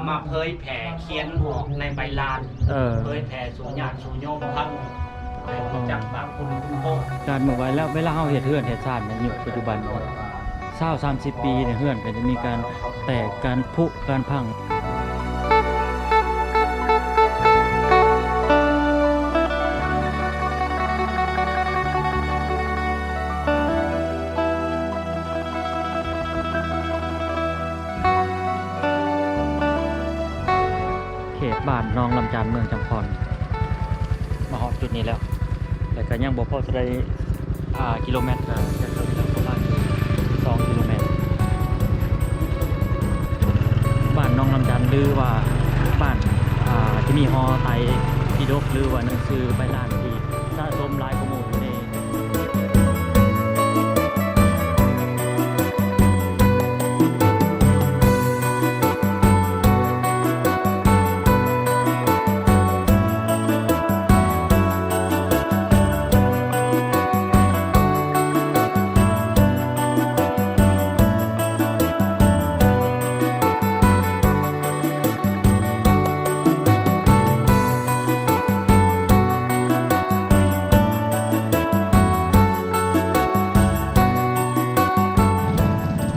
ມາເຜີຍແຜ່ຂຽນອອກໃນໃບລານ ເອີ ເຜີຍແຜ່ສູ່ຍາດສູ່ໂຍມຟັງ ໃຫ້ຮູ້ຈັກບາບບຸນຄຸນໂທດ. ການເມື່ອໄວແລ້ວ ເວລາເຮົາເຮັດເຮືອນເຮັດຊານໃນຍຸກປັດຈຸບັນ ຊາວສາມສິບປີນີ້ ເຮືອນກໍຈະມີການແຕກ ການຜຸ ການພັງ. ເຂດບ້ານໜອງລຳຈັນ ເມືອງຈຳພອນ ມາຮອດຈຸດນີ້ແລ້ວ ແລ້ວກໍຍັງບໍ່ພໍເທົ່າໃດ ອ່າ ກິໂລແມັດ ກໍຈະເຖິງແລ້ວ ປະມານສອງກິໂລແມັດ. ບ້ານໜອງລຳຈັນ ຫຼືວ່າບ້ານ ອ່າ ທີ່ມີຫໍໄຕປິດົກ ຫຼືວ່າໜັງສືໃບລານທີ່ສະສົມຫຼາຍກວ່າໝູ່ຢູ່ໃນ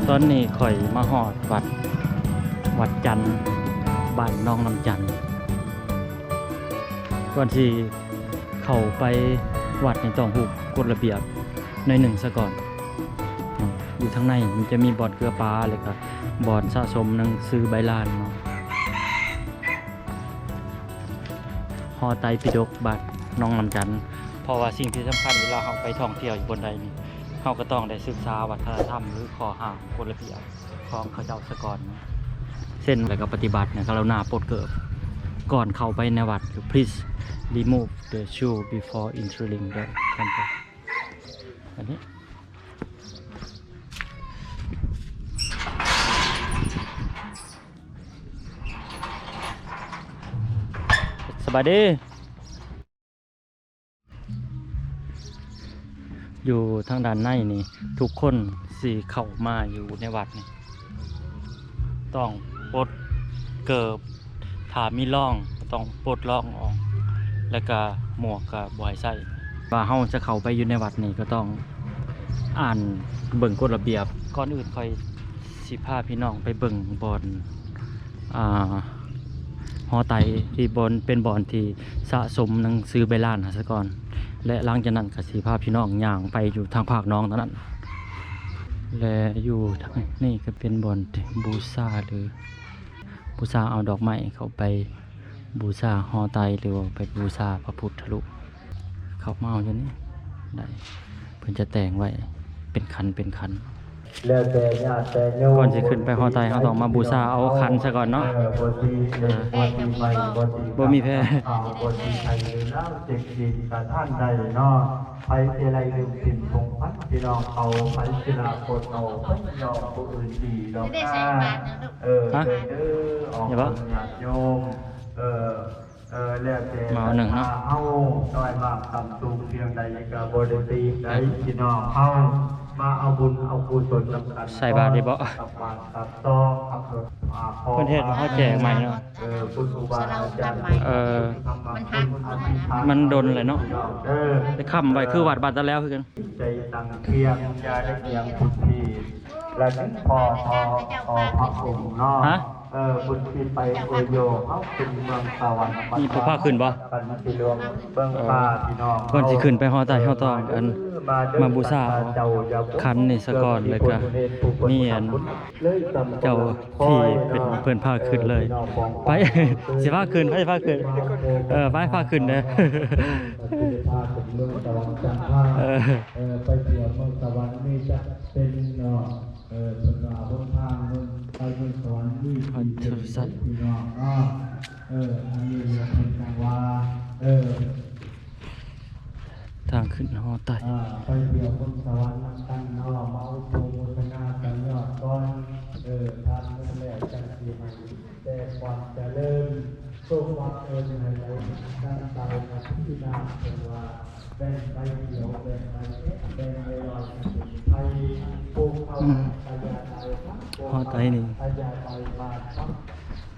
ຕອນນີ້ຂ້ອຍມາຮອດວັດ ວັດຈັນ ບ້ານໜອງນ້ຳຈັນ. ກ່ອນຊິເຂົ້າໄປວັດນີ້ ຕ້ອງຮູ້ກົດລະບຽບໜ້ອຍໜຶ່ງຊະກ່ອນ. ຢູ່ທາງໃນມັນຈະມີບ່ອນເກືອປາ ແລ້ວກະບ່ອນສະສົມໜັງສືໃບລານເນາະ. ຫໍໄຕປິດົກ ບ້ານໜອງນ້ຳຈັນ. ເພາະວ່າສິ່ງທີ່ສຳຄັນເວລາເຮົາໄປທ່ອງທ່ຽວຢູ່ບ່ອນໃດນີ້ ເຮົາກໍຕ້ອງໄດ້ສຶກສາວັດທະນະທຳ ຫຼື ຂໍ້ຫ້າມ ກົດລະບຽບຂອງເຂົາເຈົ້າສາກ່ອນເນາະ. ເຊັ່ນ ແລ້ວກໍປະຕິບັດນະ ກະລຸນາປົດເກີບກ່ອນເຂົ້າໄປໃນວັດ. Please remove the shoe before entering the temple. ອັນນີ້ ສະບາຍດີ. ຢູ່ທາງດ້ານໃນນີ້ ທຸກຄົນຊິເຂົ້າມາຢູ່ໃນວັດນີ້ ຕ້ອງປົດເກີບ. ຖ້າມີລອງກໍຕ້ອງປົດລອງອອກ ແລ້ວກະໝວກກະບໍ່ໃຫ້ໃສ່. ວ່າເຮົາຈະເຂົ້າໄປຢູ່ໃນວັດນີ້ ກໍຕ້ອງອ່ານເບິ່ງກົດລະບຽບ. ກ່ອນອື່ນຂ້ອຍຊິພາພີ່ນ້ອງໄປເບິ່ງບ່ອນ ອ່າ ຫໍໄຕ ທີ່ບ່ອນ ເປັນບ່ອນທີ່ສະສົມໜັງສືໃບລານຫັ້ນສາກ່ອນ ແລະ ຫຼັງຈາກນັ້ນກໍຊິພາພີ່ນ້ອງຍ່າງໄປຢູ່ທາງພາກໜອງເທົ່ານັ້ນ. ແລະ ຢູ່ທາງນີ້ກໍເປັນບ່ອນທີ່ບູຊາ ຫຼື ບູຊາເອົາດອກໄມ້ເຂົ້າໄປບູຊາຫໍໄຕ ຫຼືວ່າໄປບູຊາພະພຸດທະຮູບ. ເຂົ້າມາເອົາຢູ່ນີ້ໄດ້ ເພິ່ນຈະແຕ່ງໄວ້ເປັນຂັນເປັນຂັນ. ແລ້ວແຕ່ຍາດແຕ່ໂຍມ ກ່ອນຊິຂຶ້ນໄປຫໍໄຕ ເຮົາຕ້ອງມາບູຊາເອົາຂັນຊະກ່ອນເນາະ. ເອີ ບໍ່ຊິເລັກ ອ່າ ບໍ່ຊິໃໝ່ ບໍ່ຊິ ບໍ່ມີແພ້ ຂາວ ບໍ່ຊິໄທ ຫຼືລາວ ເຈັກຈີນກະທ່ານໄດ້ເນາະ. ໃຜຊິໄລ່ລືມສິນພົງພັນ ພີ່ນ້ອງເອົາ ໃຜຊິລາກົດເອົາ ເພິ່ນຍອມຜູ້ອື່ນດີດອກນາ. ເອີ ເດີ ອອກເບິ່ງຍາດໂຍມ ເອີ ເອີ ແລ້ວແຕ່ສັດທາເຮົາ ນ້ອຍມາກຕ່ຳສູງພຽງໃດກໍບໍ່ໄດ້ຕີໃດ ພີ່ນ້ອງເຮົາມາເອົາບຸນເອົາກຸສົນນຳກັນ ໃສ່ບາດໄດ້ບໍ່? ກັບບາດກັບຊອງ ກັບ ອ່າ ເພິ່ນເຮັດໃຫ້ເຮົາແຈກໃໝ່ເນາະ. ເອີ ຄຸນຄູບາອາຈານ ເອີ ມັນຫັກ ມັນດົນແຫຼະເນາະ ໄດ້ຄ້ຳໄວ້ຄືວັດບາດຕະແລ້ວຄືກັນ. ໃຈຕັ້ງພຽງ ຢ່າໄດ້ກຽງພຸດທີ ແລະ ເປັນພໍ່ ພໍ່ ພໍ່ພະອົງເນາະ. ຮະ? ເອີ ບຸນທີ່ໄປໂອໂຍ ເຮົາຂຶ້ນເມືອງສະຫວັນ ມີຜູ້ພາຂຶ້ນບໍ່? ກັນຊິລວງເບິ່ງ ເອີ ພາພີ່ນ້ອງ ກ່ອນຊິຂຶ້ນໄປຫໍໄຕ ເຮົາຕ້ອງ ອັນ ມາບູຊາເອົາຂັນນີ້ສາກ່ອນ ແລ້ວກະມີ ອັນ ເຈົ້າທີ່ເປັນເພິ່ນພາຂຶ້ນເລີຍ. ໄປ ຊິພາຂຶ້ນ ໃຜພາຂຶ້ນ? ເອີ ໄປ ພາຂຶ້ນເດີ. ເອີ ເອີ ໄປທ່ຽວເມືອງສະຫວັນມີຈັກເປັນເນາະ. ເອີ ເພິ່ນວ່າຫົນທາງເມືອງ ໄປເມືອງສະຫວັນມີທີ່ເປັນພີ່ນ້ອງເນາະ. ເອີ ອັນນີ້ເພິ່ນຈັ່ງວ່າ ເອີ ທາງຂຶ້ນຫໍໄຕ ເອີ ໄປທ່ຽວເມືອງສະຫວັນນຳກັນເນາະ ມາອະນຸໂມທະນາກັນຍອດກ່ອນ. ເອີ ທານເມືອງແລ້ວຈັ່ງຊິໃຫ້ແຕ່ຄວາມຈະເລີນ ໂຊກມາເກີນໃຫ້ໄຫຼທັງໃດນະ ພີ່ນາງເພິ່ນວ່າ ແບ່ງໃບຂຽວ ແບ່ງໃບແດງ ແບ່ງໃບລອຍ ໃຫ້ເປັນໄພ ອືມ ພະຍາໄທທັງປວງ ຫໍໄຕນີ້ ພະຍາໄທບ້ານທັງ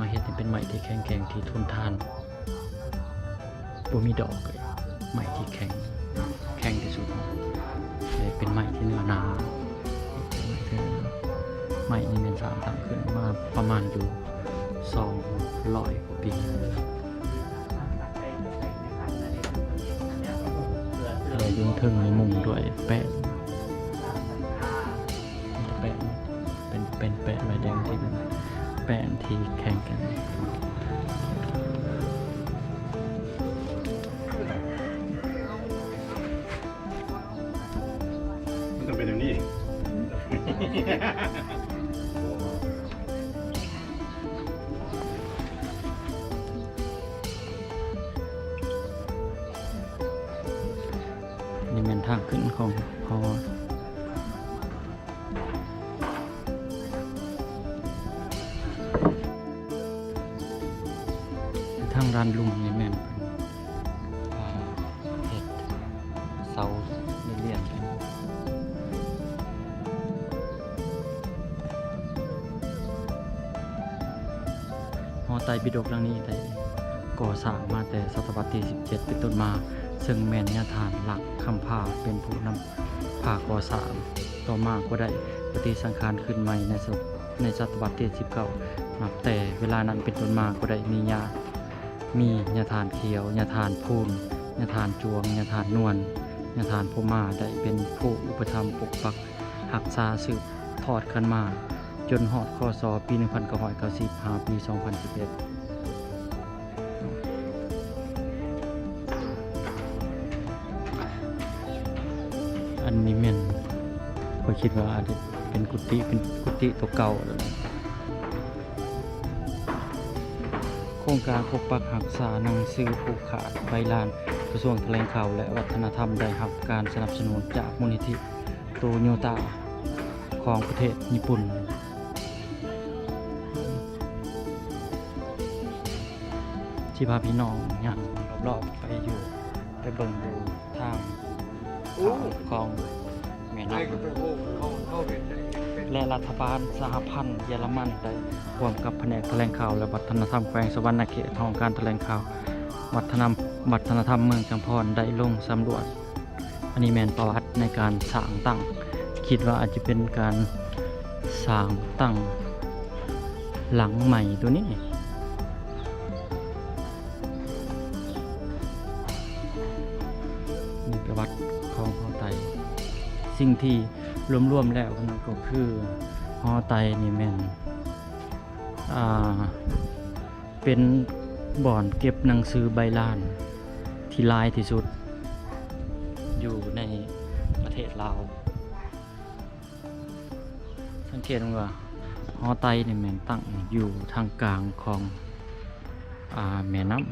ມາເຮັດໃຫ້ເປັນໄມ້ທີ່ແຂງແກ່ງ ທີ່ທົນທານ ບໍ່ມີດອກເລີຍ. ໄມ້ທີ່ແຂງ ແຂງທີ່ສຸດ ແລະ ເປັນໄມ້ທີ່ເນື້ອໜາ. ໄມ້ນີ້ແມ່ນສ້າງຕັ້ງຂຶ້ນມາປະມານຢູ່ສອງຮ້ອຍກວ່າປີ. ແລະ ຢູ່ເທິງນີ້ມຸງດ້ວຍແປ້ນ ແປ້ນ ເປັນ ເປັນແປ້ນໄມ້ແດງທີ່ ແປ້ນທີ່ແຂງແກ່ງ. ມັນຕ້ອງເປັນແບບນີ້. ນີ້ແມ່ນທາງຂຶ້ນຂອງຫໍ. ຢູ່ທາງດ້ານລຸ່ມນີ້ແມ່ນເພິ່ນ ອ່າ ເຮັດເສົາລຽນໆ. ຫໍໄຕປິດົກຫຼັງນີ້ໄດ້ກໍ່ສ້າງມາແຕ່ສະຕະວັດທີສິບເຈັດເປັນຕົ້ນມາ, ເຊິ່ງແມ່ນຍາທ່ານ ລັກ ຄຳພາ ເປັນຜູ້ນຳພາກໍ່ສ້າງ. ຕໍ່ມາກໍໄດ້ປະຕິສັງຂານຂຶ້ນໃໝ່ໃນສະ ໃນສະຕະວັດທີສິບເກົ້າ. ນັບແຕ່ເວລານັ້ນເປັນຕົ້ນມາ ກໍໄດ້ມີຍາ ມີຍາທ່ານຂຽວ, ຍາທ່ານພູນ, ຍາທ່ານຈວງ, ຍາທ່ານນວນ, ຍາທ່ານພົມມາ ໄດ້ເປັນຜູ້ອຸປະຖຳປົກປັກຮັກສາສືບທອດກັນມາ ຈົນຮອດ ຄ.ສ. ປີໜຶ່ງພັນເກົ້າຮ້ອຍເກົ້າສິບ ຫາປີສອງພັນສິບເອັດ. ອັນນີ້ແມ່ນ ຂ້ອຍຄິດວ່າອາດຈະເປັນກຸຕິ ເປັນກຸຕິໂຕເກົ່າ. ໂຄງການປົກປັກຮັກສາໜັງສືຜູກຂາດໃບລານ ກະຊວງຖະແຫຼງຂ່າວ ແລະ ວັດທະນະທຳ ໄດ້ຮັບການສະໜັບສະໜູນຈາກມູນນິທິໂຕໂຍຕ້າຂອງປະເທດຍີ່ປຸ່ນ. ຊິພາພີ່ນ້ອງຍ່າງລອບໆໄປຢູ່ ໄປເບິ່ງຢູ່ທາງຂ້າມຂອງແມ່ນ້ຳ ແລະ ລັດຖະບານສະຫະພັນເຢຍລະມັນ ໄດ້ຮ່ວມກັບພະແນກຖະແຫຼງຂ່າວ ແລະ ວັດທະນະທຳແຂວງສະຫວັນນະເຂດ, ຫ້ອງການຖະແຫຼງຂ່າວ ວັດທະນຳ ວັດທະນະທຳເມືອງຈຳພອນ ໄດ້ລົງສຳຫຼວດ. ອັນນີ້ແມ່ນປະຫວັດໃນການສ້າງຕັ້ງ, ຄິດວ່າອາດຈະເປັນການສ້າງຕັ້ງຫຼັງໃໝ່ໂຕນີ້. ນີ້ປະຫວັດຂອງຫໍໄຕ. ສິ່ງທີ່ລວມໆແລ້ວນັ້ນກໍຄືຫໍໄຕນີ້ແມ່ນ ອ່າ ເປັນບ່ອນເກັບໜັງສືໃບລານທີ່ຫຼາຍທີ່ສຸດຢູ່ໃນປະເທດລາວ. ສັງເກດເບິ່ງວ່າຫໍໄຕນີ້ແມ່ນຕັ້ງຢູ່ທາງກາງຂອງ ອ່າ ແມ່ນ້ຳ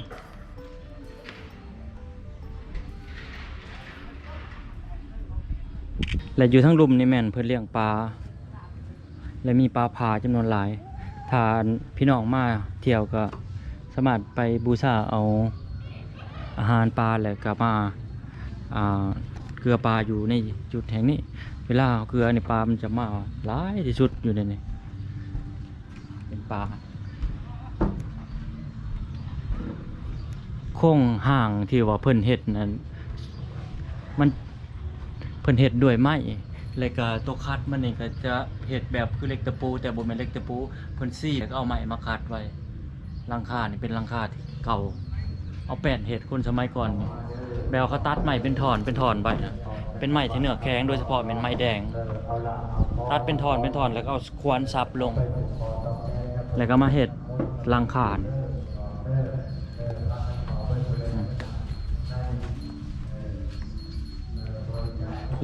ແລະ ຢູ່ທາງລຸ່ມນີ້ແມ່ນເພິ່ນລ້ຽງປາ ແລະ ມີປາຜາຈຳນວນຫຼາຍ. ຖ້າພີ່ນ້ອງມາທ່ຽວກໍສາມາດໄປບູຊາເອົາອາຫານປາ ແລ້ວກໍມາ ອ່າ ເກືອປາຢູ່ໃນຈຸດແຫ່ງນີ້. ເວລາເຮົາເກືອນີ້ ປາມັນຈະມາຫຼາຍທີ່ສຸດຢູ່ໃນນີ້. ເປັນປ່າ. ໂຄງຮ່າງທີ່ວ່າເພິ່ນເຮັດນັ້ນ ມັນ ເພິ່ນເຮັດດ້ວຍໄມ້ ແລ້ວກະໂຕຂັດມັນນີ້ກະຈະເຮັດແບບຄືເຫຼັກຕະປູ ແຕ່ບໍ່ແມ່ນເຫຼັກຕະປູ ເພິ່ນຊີ້ແລ້ວກະເອົາໄມ້ມາຂັດໄວ້. ຫຼັງຄານີ້ເປັນຫຼັງຄາທີ່ເກົ່າ ເອົາແປ້ນເຮັດ ຄົນສະໄໝກ່ອນນີ້ ແບບວ່າເຂົາຕັດໄມ້ເປັນທ່ອນເປັນທ່ອນໄວ້ນະ ເປັນໄມ້ທີ່ເນື້ອແຂງ ໂດຍສະເພາະແມ່ນໄມ້ແດງ ຕັດເປັນທ່ອນເປັນທ່ອນ ແລ້ວກໍເອົາຂວານສັບລົງ ແລ້ວກໍມາເຮັດຫຼັງຄາ.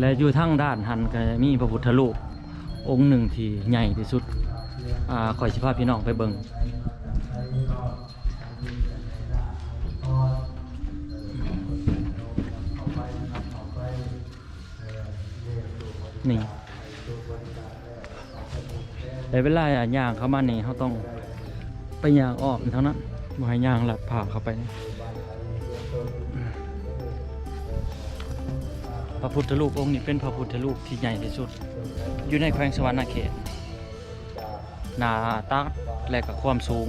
ແລະ ຢູ່ທາງດ້ານຫັ້ນກໍມີພະພຸດທະຮູບອົງໜຶ່ງທີ່ໃຫຍ່ທີ່ສຸດ ອາ ຂ້ອຍຊິພາພີ່ນ້ອງໄປເບິ່ງ. ນີ້ ແຕ່ເວລາຍ່າງເຂົ້າມານີ້ ເຮົາຕ້ອງໄປຍ່າງອ້ອມທາງນັ້ນ ບໍ່ໃຫ້ຍ່າງລັດຜ່ານເຂົ້າໄປ. ພະພຸດທະຮູບອົງນີ້ເປັນພະພຸດທະຮູບທີ່ໃຫຍ່ທີ່ສຸດຢູ່ໃນແຂວງສະຫວັນນະເຂດ. ໜ້າຕັກ ແລະ ກະຄວາມສູງ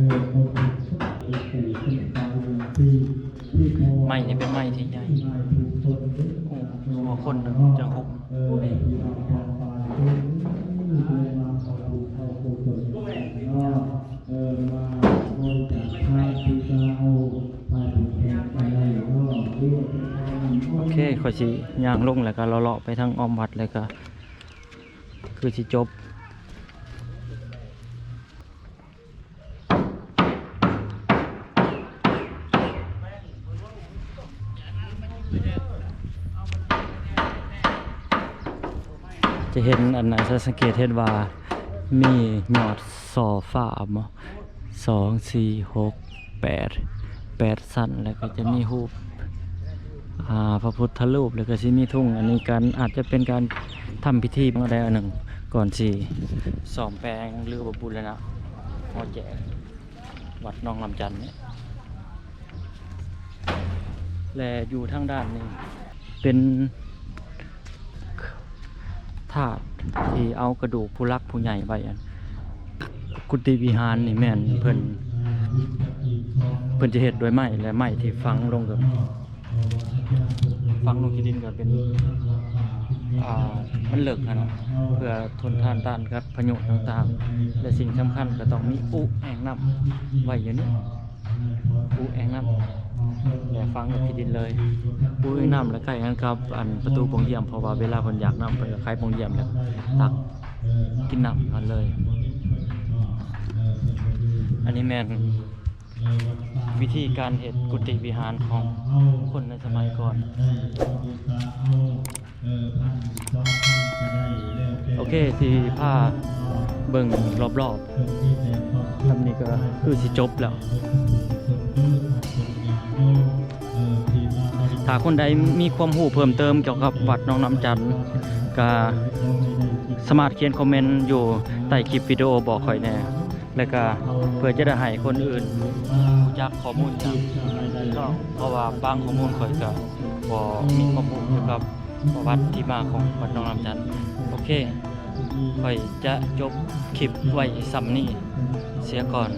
ໄມ້ນີ້ເປັນໄມ້ທີ່ໃຫຍ່ ໂອ້ ຫົວຄົນໜຶ່ງຈັ່ງຫຸ້ມ. ໂອເຄ ຂ້ອຍຊິຍ່າງລົງ ແລ້ວກໍເລາະໆໄປທາງອ້ອມວັດ ແລ້ວກໍຄືຊິຈົບ. ຈະເຫັນ ອັນນັ້ນ ສັງເກດເຫັນວ່າມີຍອດສໍຟ້າບໍ ສອງ ສີ່ ຫົກ ແປດ ແປດຊັ້ນ ແລ້ວກໍຈະມີຮູບ ອ່າ ພະພຸດທະຮູບ ແລ້ວກໍຊິມີທຸງ. ອັນນີ້ການ ອາດຈະເປັນການທຳພິທີແນວໃດອັນໜຶ່ງ ກ່ອນຊິສ້ອມແປງ ຫຼືວ່າບູລະນະຫໍແຈກວັດໜອງນ້ຳຈັນນີ້. ແລະ ຢູ່ທາງດ້ານນີ້ເປັນ ທາດທີ່ເອົາກະດູກຜູ້ຫຼັກຜູ້ໃຫຍ່ໄວ້. ອັນກຸຕິວິຫານນີ້ແມ່ນເພິ່ນ ເພິ່ນຈະເຮັດດ້ວຍໄມ້ ແລະ ໄມ້ທີ່ຝັງລົງກໍຝັງລົງທີ່ດິນກໍເປັນ ອ່າ ມັນເລິກຫັ້ນນະ ເພື່ອທົນທານຕ້ານກັບພາຍຸຕ່າງໆ ແລະ ສິ່ງສຳຄັນກໍຕ້ອງມີອຸແອ່ງນ້ຳໄວ້ຢູ່ນີ້. ອຸແອ່ງນ້ຳ ແລະ ຝັງກັບທີ່ດິນເລີຍ. ອຸແອ່ງນ້ຳ ແລະ ໃກ້ກັນກັບ ອັນ ປະຕູໂປ່ງຢ້ຽມ ເພາະວ່າເວລາເພິ່ນຢາກນ້ຳ ເພິ່ນກໍໄຂໂປ່ງຢ້ຽມ ແລ້ວຕັກກິນນ້ຳຢູ່ຫັ້ນເລີຍ. ອັນນີ້ແມ່ນວິທີການເຮັດກຸຕິວິຫານຂອງຄົນໃນສະໄໝກ່ອນ. ໂອເຄ ຊິພາເບິ່ງລອບໆ ສ່ຳນີ້ກໍຄືຊິຈົບແລ້ວ. ຖ້າຄົນໃດມີຄວາມຮູ້ເພີ່ມເຕີມກ່ຽວກັບວັດໜອງນ້ຳຈັນ ກໍສາມາດຂຽນຄອມເມັນຢູ່ໃຕ້ຄລິບວິດີໂອບອກຂ້ອຍແດ່ ແລ້ວກໍເພື່ອຈະໄດ້ໃຫ້ຄົນອື່ນຮູ້ຈັກຂໍ້ມູນຈາກ ເພາະວ່າບາງຂໍ້ມູນຂ້ອຍກໍ ບໍ່ມີຄວາມຮູ້ກ່ຽວກັບປະຫວັດທີ່ມາຂອງວັດໜອງນ້ຳຈັນ. ໂອເຄ ຂ້ອຍຈະຈົບຄລິບໄວ້ສ່ຳນີ້ເສຍກ່ອນ.